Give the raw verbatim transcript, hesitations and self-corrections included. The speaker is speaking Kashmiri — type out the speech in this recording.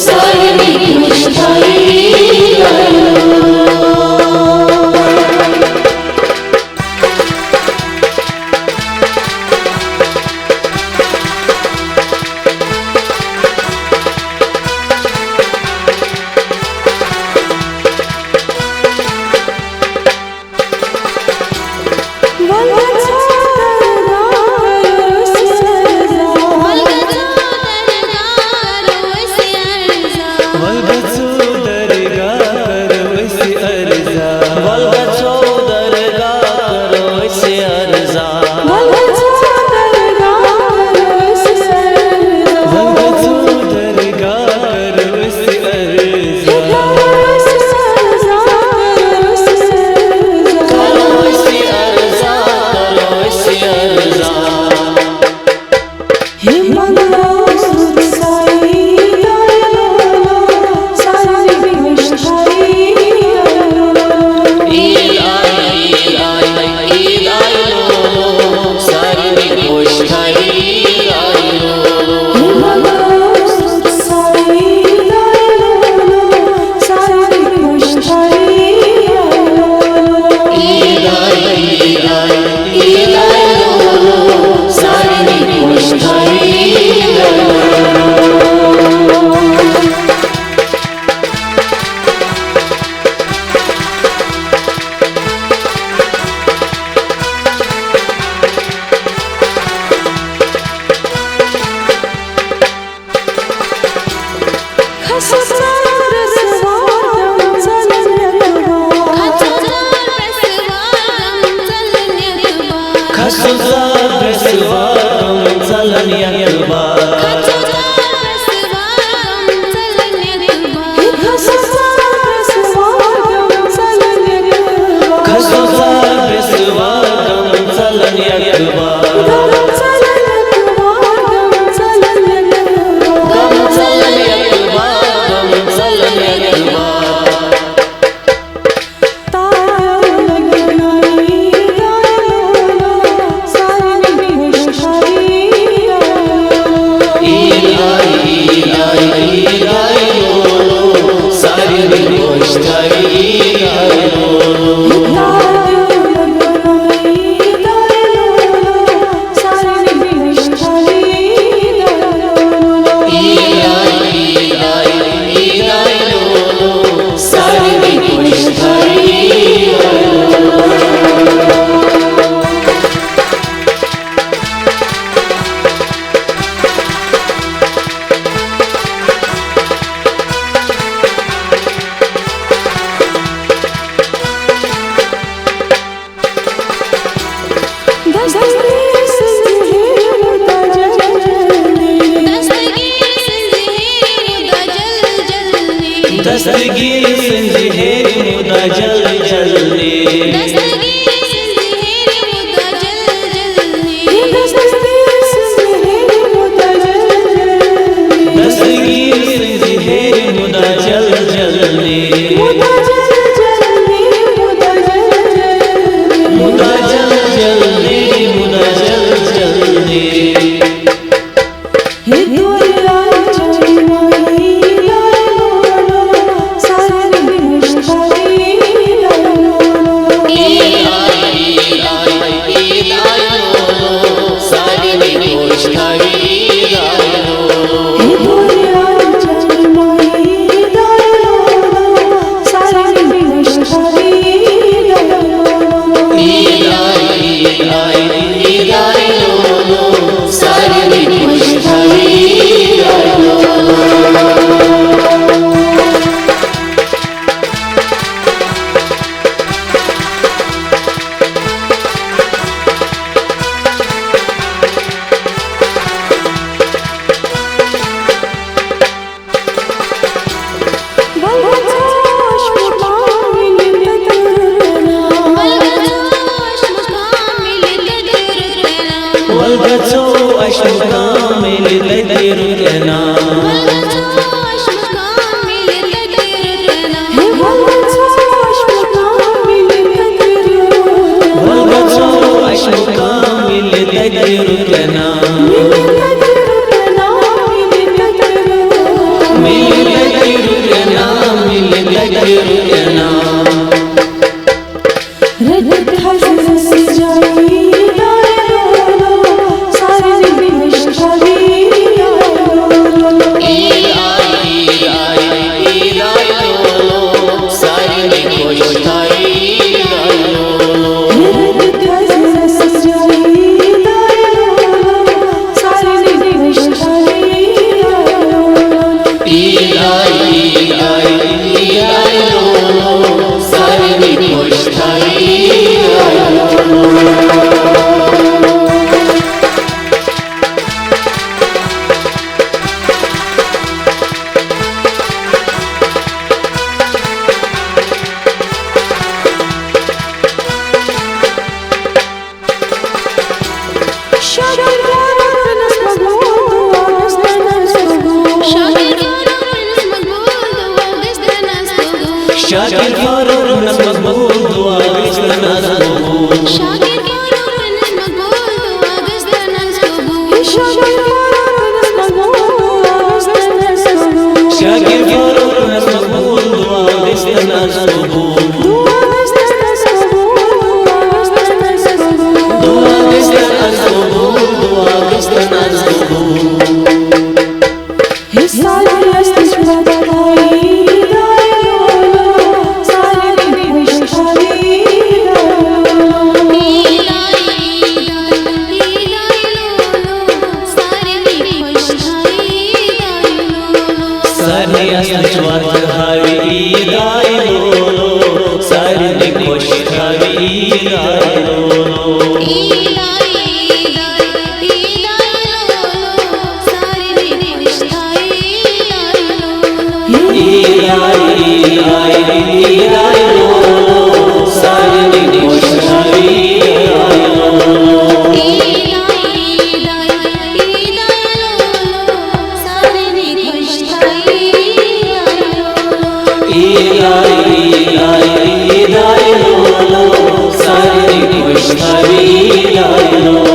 سارنٕے خۄش تھٲیِو۔ دستگیر سٕنٛزِ ہیرِ مُدا جل جل نے۔ دستگیر سٕنٛزِ ہیرِ مُدا جل جل نے۔ مُدا جل جل نے، مُدا جل جل نے۔ شاکر فاروق پنس مقبول، دعا گژھِ تن از قبول۔ شاکر فاروق پنس مقبول، دعا گژھِ تن از قبول۔ شاکر فاروق پنس مقبول، دعا گژھِ تن از قبول۔ شاکر فاروق پنس مقبول، دعا گژھِ تن از قبول۔ دعا گژھِ تن از قبول، دعا گژھِ تن از قبول۔ دعا گژھِ تن از قبول، دعا گژھِ تن از قبول۔ سارنٕے اصلٕچ وَتھ ہاوِ عیٖد آیہِ لولو، سارنٕے خۄش تھاوِ عیٖد آیہِ لولو۔ عیٖد آیہِ، عیٖد آیہِ، عیٖد آیہِ لولو، سارنٕے خۄش تھاوِ عیٖد آیہِ لولو۔ عیٖد آیہِ، عیٖد آیہِ، عیٖد آیہِ لولو، سارنٕے خۄش تھاوِ عیٖد آیہِ لولو۔ عیٖد آیہِ، عیٖد آیہِ، عیٖد آیہِ لولو، سارنٕے خۄش تھاوِ عیٖد آیہِ لولو۔ عیٖد آیہِ، عیٖد آیہِ، عیٖد آیہِ لولو، سارنٕے خۄش تھاوِ عیٖد آیہِ لولو۔